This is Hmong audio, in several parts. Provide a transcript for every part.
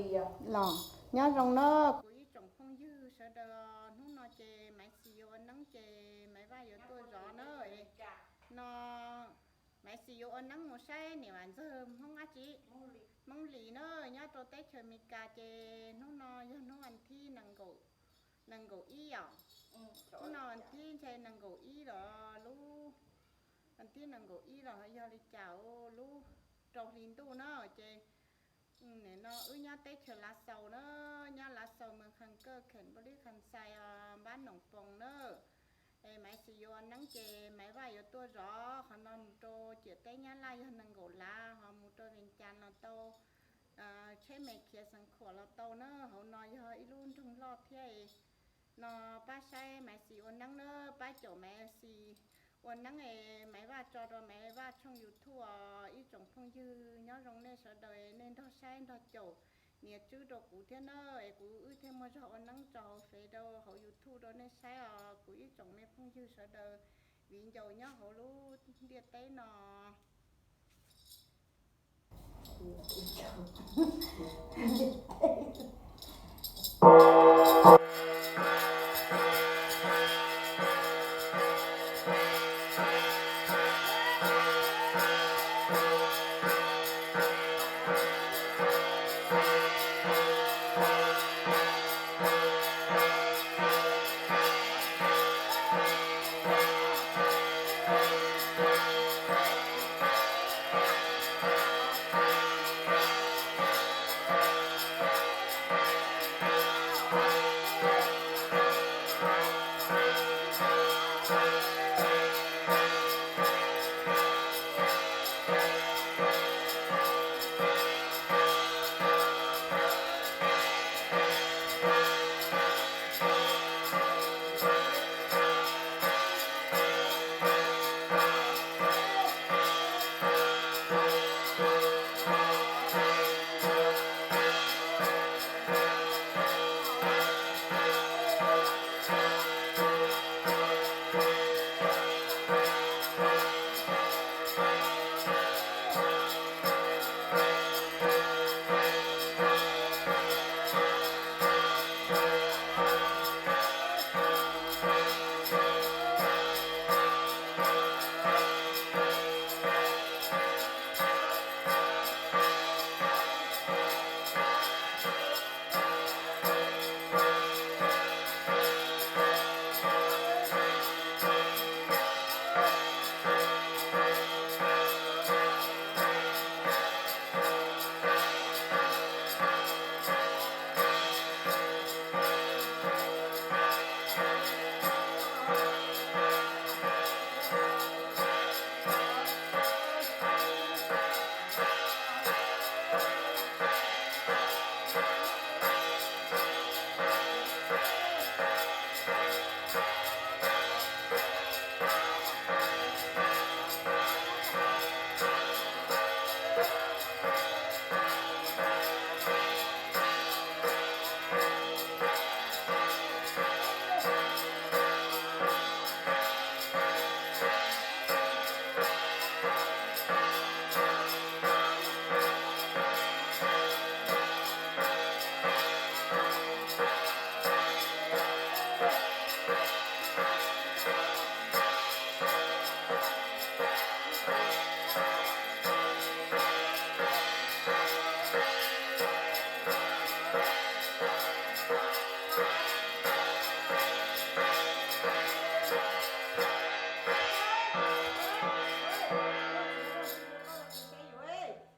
Los nyob zoo na kuv ib tsoom phooj ywg sawv daws, hnub no ces Maiv Xis yuav ua neeb ces Maiv Vaj yuav tuaj zov na. No Maiv Xis yuav ua neeb mus saib niam Vam Ntxawg Hmoob dab tsi, Hmoob Lis na, nyob rau teb chaws Amelikas ces hnub no yog hnub vas thib nees nkaum ib os. Hnub no vas thib ntshe nees nkaum ib los lub, vas thib nees nkaum ib los yog li cas lub rau hli ntuj na ces nim no wb nyob teb chaws Lav Xaus na, nyob Lav Xaus, Mes Khas Kawj, Khem Npauj Lib, Khas Xais, Npab Noom Foos na. Es Maiv Xis yuav ua neeb ces Maiv Vaj yuav tuaj zov qhov no mus rau ciam teb Nyab Laj yog nees nkaum lav, ho mus rau Vees Cas los tau, tsheb me khiav Xeev Khuam los tau na. Hauv no yog ib lub nroog loj thiab. No pab saib Maiv Xis ua neeb na, pab caum Maiv Xis ua neeb es Maiv Vaj tso rau Maiv Vaj tshooj YouTube os. Ib tsoom phooj ywg nyob zoo nej sawv daws, nej nrog saib nrog caum nias tswb rau kuv thiab na, es kuv wb thiaj muaj zog ua neeb tso hauv Fev rau hauv YouTube rau nej saib os kuv ib tsoom me phooj ywg sawv daws, viv ncaus nyob hauv lub ntiaj teb no.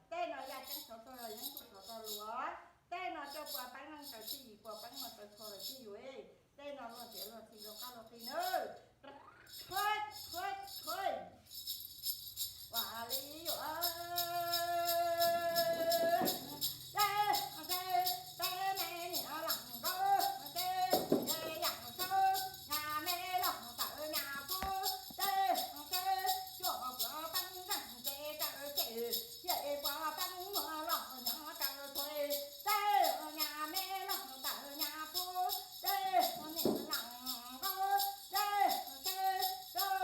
Tej no yaj ceeb xov txog los yeeb txhua xov txog lus. Tej no coj pua peeb leej raws txij yim pua peeb no raws txhua lawm txij yus. Tej no luag txiav luag txhi luag qab luag qi nawb. Ua li yuav tej me niam los nkauj, tej yam sab nyab me los tawm nyab pub, tej sab cuaj puav peeb nkeeg ces raws ces, yam puav peeb muag los nyob raws txhua, tej nyab me los tawm nyab pub, tej niam los nkauj, tej sab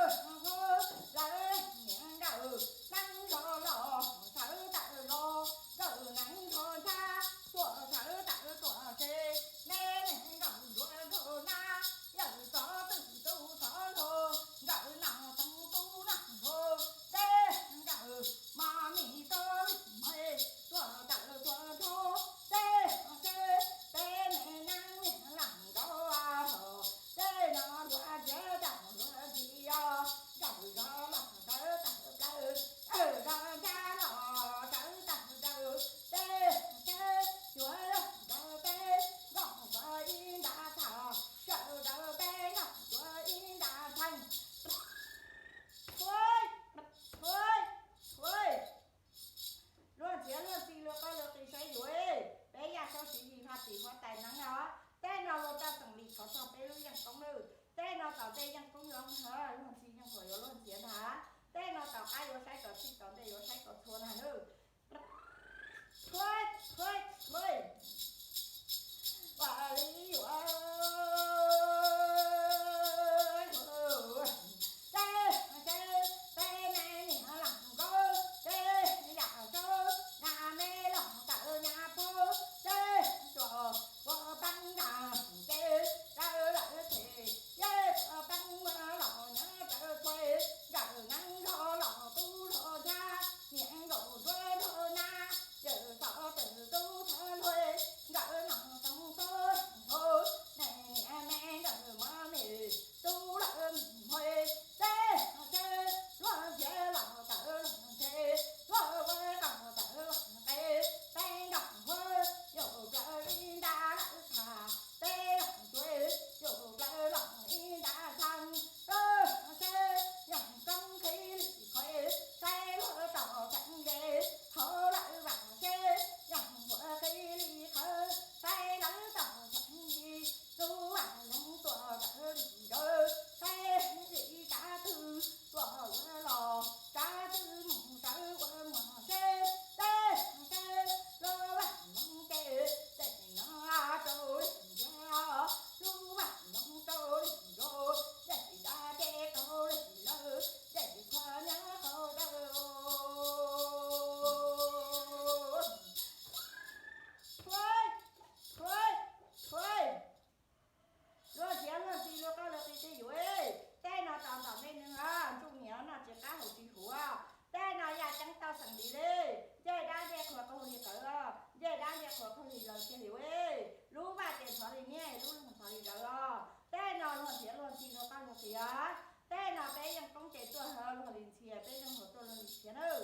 Lawv tiag li, lub vaj ces ntxhov li niab, lub loog ntxhov li zawv os. Tej no luag nrhiav luag nti luag qaj luag qias, tej no peb yeej koob ces tuaj luag li ntxhias, peb yeej hluas tuaj luag li ntxhias nawb.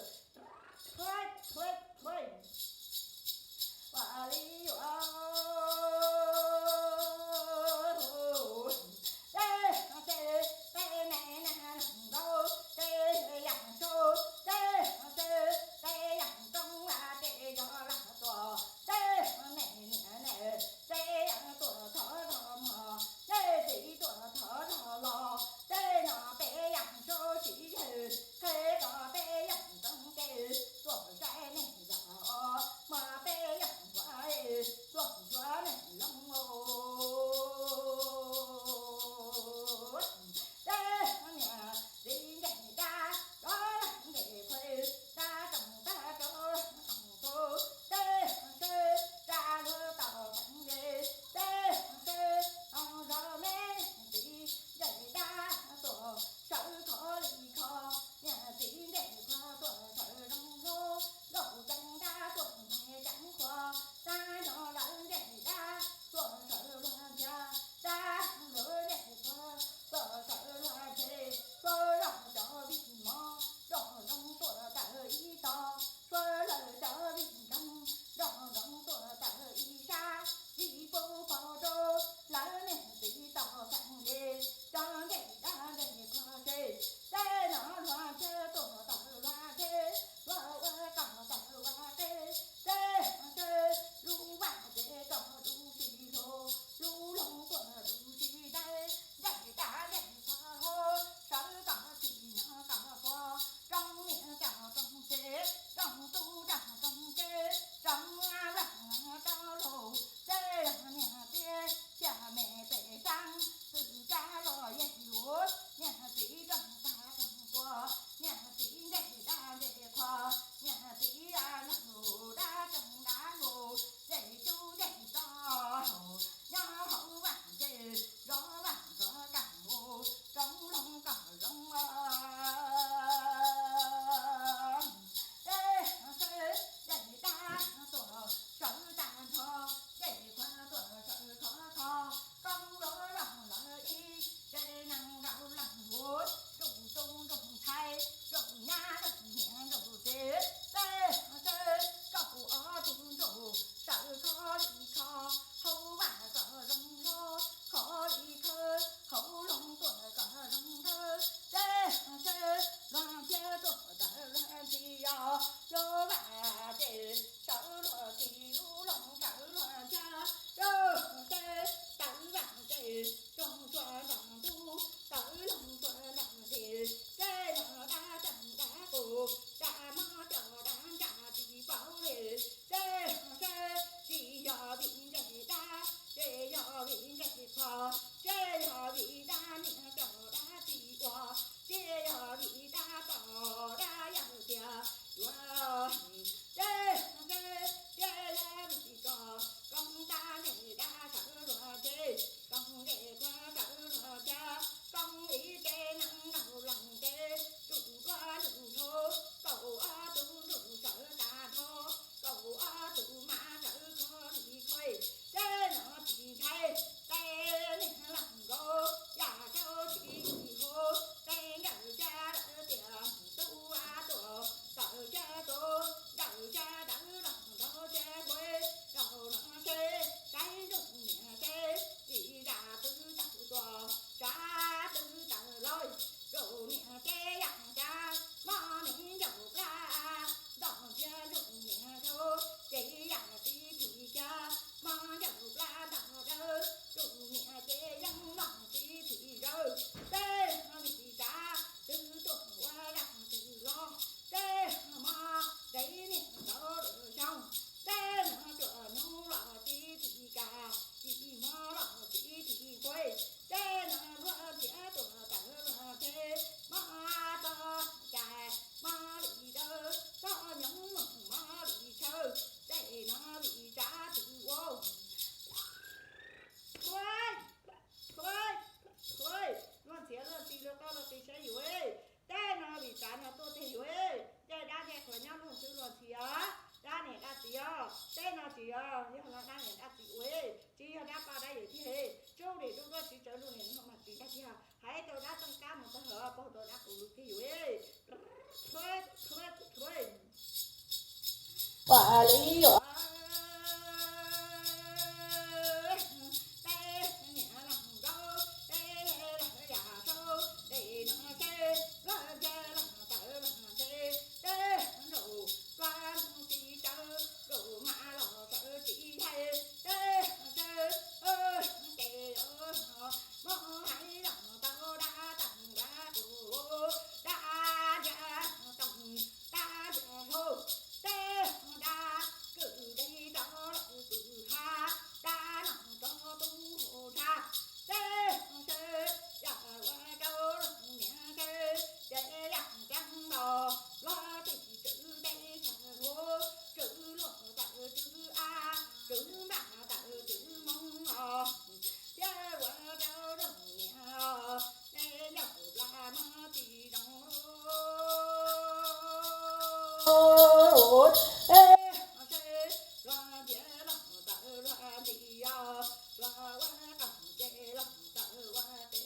Ua li yuav tej, tej, tej me na nrau, tej yam sau, tej, tej, tej yam roob, tej yog lam tuam, tej me niam ne, tej yam tuam thov zog mog, tej txiv tuam thov zog los, tej no peb yam sau tsis yawg, qheb rau peb yam roob ke, tuam saib neeg zam os, mas peb yam ntxuav, tuam ntxuav neeg loog os. Tej niam txiv ncej dab, rov ncej qhua, dab roog dab rov roog tu, tej sawv dab luag tau feem le, tej sawv zoo me txiv ncej dab tuam sawv khov li kho, niam txiv ncej qhua tuam sawv zoo zoo, nkauj ceev dab tuam nthe ceev qhua, dab no lawv ncej dab tuam sawv luag ncha, dab lawv ncej qhua tuam sawv luag nche, suav lawv cov vij mov nrog nroo tuam tawm ib tog, suav lawv cov vij nroog nrog nroo tuam tawm ib sab, vij pub pov rau lawv niam txiv tau feem le, cov ncej dab ncej qhua se, tej no luag ncha tuam tawm luag nche, luag ua kom tawm ua qe, tej sawv lub vaj ces kom lub tsis hlo, lub loog tuam lub tsis dai, ncej dab ncej qhua hlo, sawv kom txhim nyob kom pom, roob niam coj roob txiv, roob tub roob roob ke, roob vaj roob laug, tej niam txiv xya me pem xeeb, txwm kab los yej yuav, niam txiv roob tag roob tuam, niam txiv ncej dab ncej qhua, niam txiv dab lug dab roog dab lug, ncej cub ncej toj, nyob hauv vaj ncej zov vaj zov kaj mus, roob loog kom zoo os. Tej sawv ncej dab tuam sawv tag nrho, ncej qhua tuam sawv khov kho, koob luag loog lawv ib, tej neeg nraug leej huv, tsuj tub nraug ntxhais, tsuj nyab nraug niam nraug txiv, tej sawv kaum ob tug nraug sawv khov li kho, hauv vaj kom zoo zoo, khov li khawv, hauv loog tuam kom zoo zoo, tej sawv luag ncha tuam tawm luag ntxhi os, lub vaj ces sawv luag ntxhi, lub loog sawv luag ncha, tej sawv tawm vaj ces roog tsuag nrog ntub, tawm loog tsuag nrog ntxhi, tej no dab tseem dab qus, dab mob coj dab ntsa tsis paub li, tej sawv tsis yog vim ncej dab, ces yog vim ncej qhua, ces yog vim dab niam coj dab txiv ua, ces yog vim dab pog dab yawg tiag yuav, tej sawv ces yog vim ko koob dab ncej dab sawv luag nche, koob ncej qhua sawv luag ncha, koob ib tse neeg nraug leej txiv, tsuj duab lug dhau, kaum ob tug nraug sawv tag nrho, kaum ob tug mas sawv khov li khawv, tej no tsis ntshai, tej niag leej nkaus yam saub Yog no dab niam dab txiv ua, tsis yog dab poj dab yawm tiag. Tsuj niam tsuj duab tsis tsawv lug niam no mas tsis dab tiag. Hais rau dab txeej kab mus tag hov, paug rau dab qus lug kiag yus. Ua li os. Tej niam los nkaus, tej los yam saub, tej no seb luag ntiag los tawv los ntshe, tej nraum plab tsis tsawv, nraum mas los sawv tsis yaig, tej sawv ces muab hais los tau dab tag dab qus, dab ntiag toog, dab ntiag hlau, tej dab kwm dej rov los kwm hav, dab no rov tub hau ntsha, tej sawv yam ua rau niam sawv ces yam ceeb los luag tij tswv teb chaws huv, tswv luag tawm tswv av, tswv npaj tawm tswv moo os, thiab ua rau niam os, tej nraum plab mas tsis zoo. Luag ntiag los tawv luag nti os, luag ua qaum ces los tawv ua qe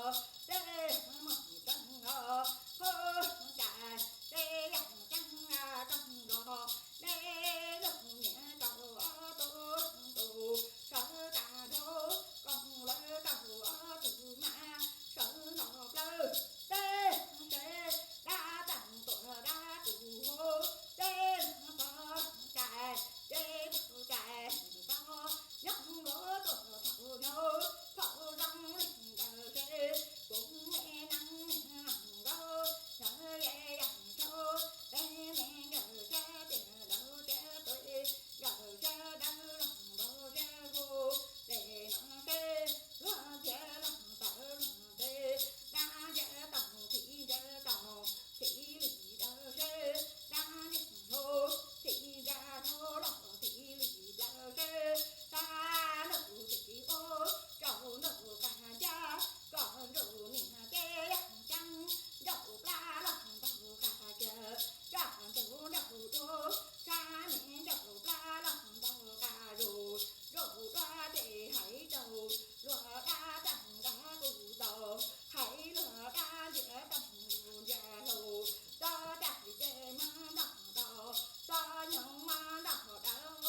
os, tej mus tseeb os, hu cais tej yam ceeb toog los, nej lub niam rau ob tug tus sawv tas nraug, koom lawv rau ob tug mas sawv nto plawv, tej sawv dab tag tuam dab qus, tej tog cais, tej tog cais tog nyob nkaus tuam thaum nyob thaum zoo li ntawd seb puv me neej los nkaus, sawv ye yam saub, tej me nkawd sab tias nraud sab tuam, nkawd sab dawb los nraud sab huv, tej no seb luag ntiag los tawv los ntshe, dab ntiag toog thim ntiag toog thim li dawb seb, dab ntiag hlau thim ntiag hlau los thim li dawb seb, dab nraug thim ub rau nraug qab ncaj, kom nraug niam ces yam ceeb, nraug plab los nraug qab kiag, kom nraug nraug dua, sab niam nraug plab los nraug qab zus, nraug dua ces hais rau luag dab tag dab qus tau, hais luag dab ntiag toog ntiag hlau, tov cai ces mas nrog tau, txog nyoog mas nrog dawb.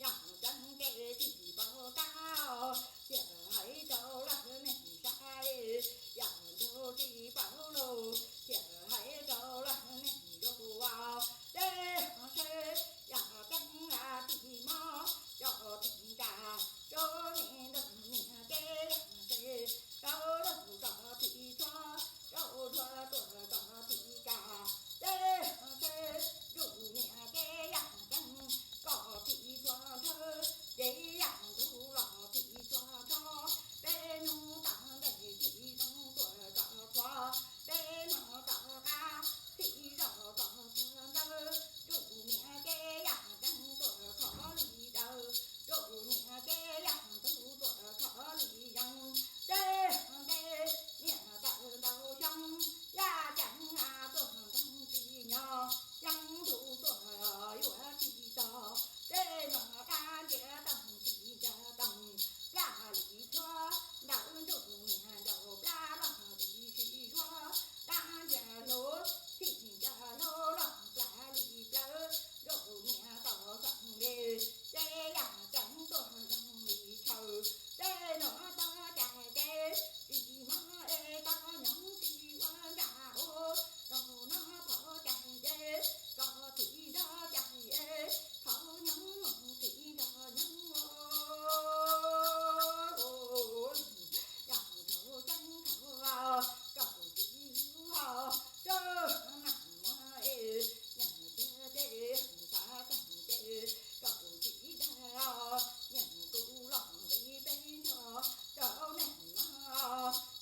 Yam ceeb ces tsis paub tab, thiaj hais rau lawv neeg saib, yam nraug tsis paub lus, thiaj hais rau lawv neeg zoo. Tej seb yam ceeb tis mob, cov tis nra, rau niam nraug niam ces yam tes, rau nraug rau tis txhua, rau dua tuam rau tis ka. Tej seb nraug niam ces yam ceeb, kom tis txhua nthawv, ces yam ntug los tis txhua nrho. Peb hnub tom ntej tis zoo tuam rau txhua, peb hmo tom qab tis zoo rau txhua ntawd. Nraug niam ces yam ceeb tuam khov li dawb, nraug niam ces yam ntug tuam khov li yees. Tej ntej niam tawm ntau xyoo, yam ceeb tuam ntoog tsis nyo, yeej ntuj tuam yuav tsis txog. Tej no dab ntiag toog tis ntiag toog, plab li txhua, ntawm nraug niam nraug plab los tis sib zuag. Dab ntiag hlau thim ntiag hlau los plab li plawv, nraug niam tau xeeb le, ces yam ceeb tuam zoo li chaw. Tej no tov cai ces tsis mob es tov nyoog tsis ua nra ua, rau no tov cai ces kom thim nrog cai es, thaum nyoog thim nrog nyoog. Yam thaum ceeb thaum kaum tsis hu, rau mam muab es, yam tiag ces xav tag ces kaum tsis dag, yam kuv los nqis peb nrog rau neeg no.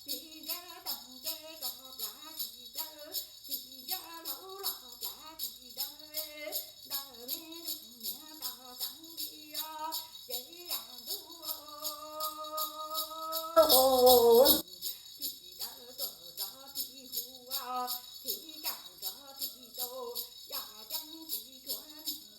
Tis ntiag toog ces kom plab tsis plawv, tis ntiag hlau los plab tsis dawb, ntawm me nraug niam tau xeeb li os, ces yam ntug. Thim dawb tuam rov thim hu, thim kaj rov thim tau, yam ceeb tsis tshuav neeg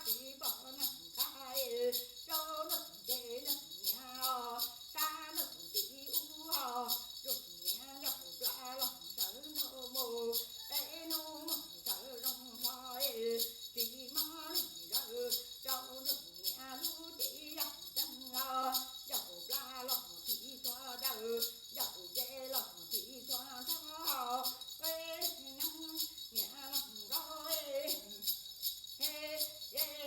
tsis pom neeg qab, rau nroog ces nroog niam, sab nroog tim ub ho, nroog niam ncaug plas los sawv nraug mus, peb hnub mus sawv zoo hlo, tsis mob neeg zawg, rau nroog niam lub cev yog tseeb os, ncaug plas los tsis tshua dawb, ncaug ces los tsis tshua nrog, peb neeg niam los nkaus,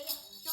yog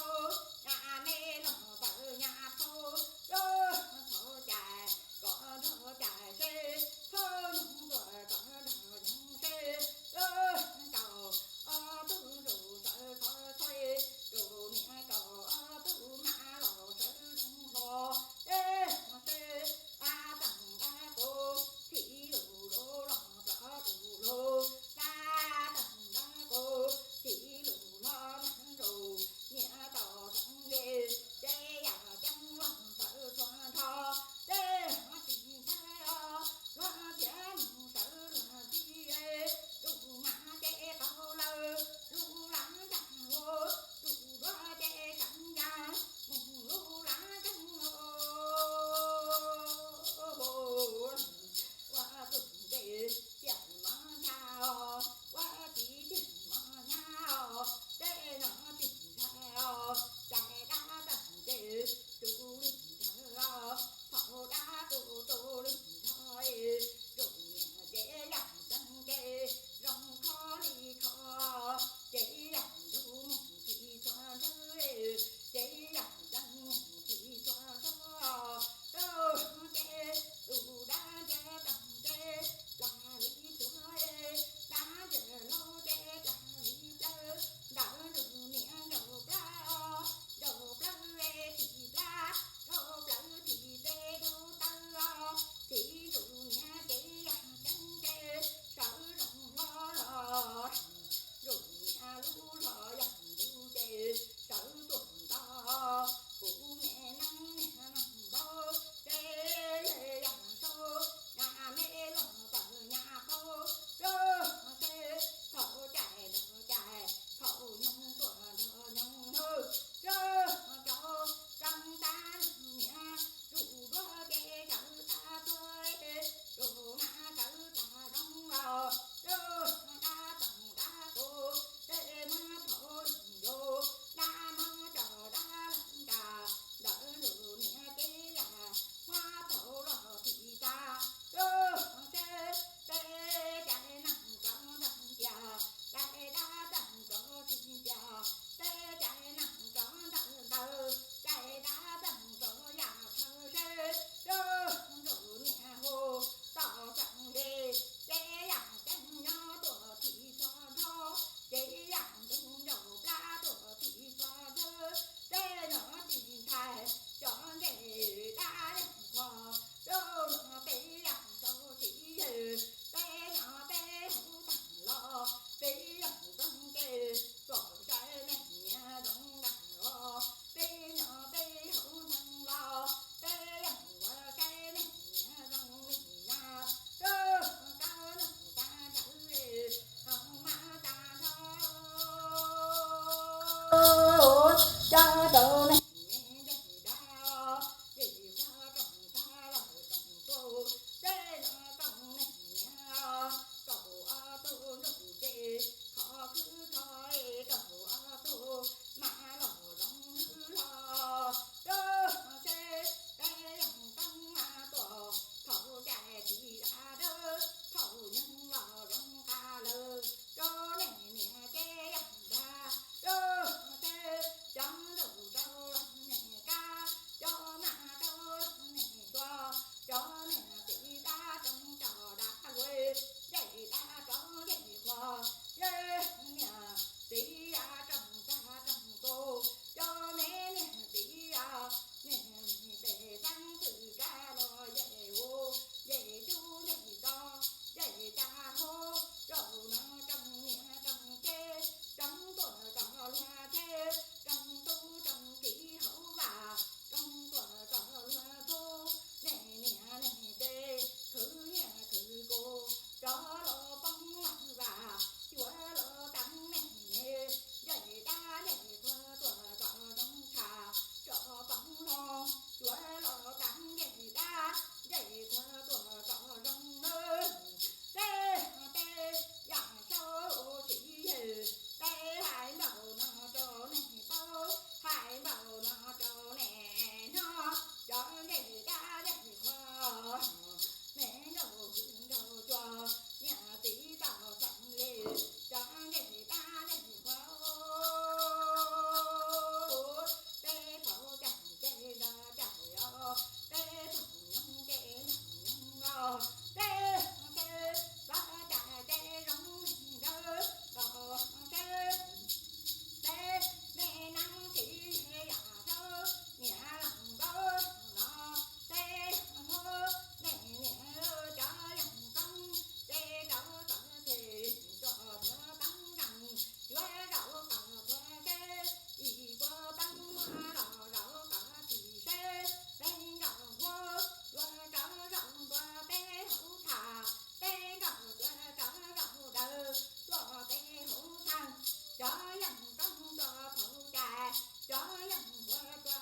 cov yam ua tua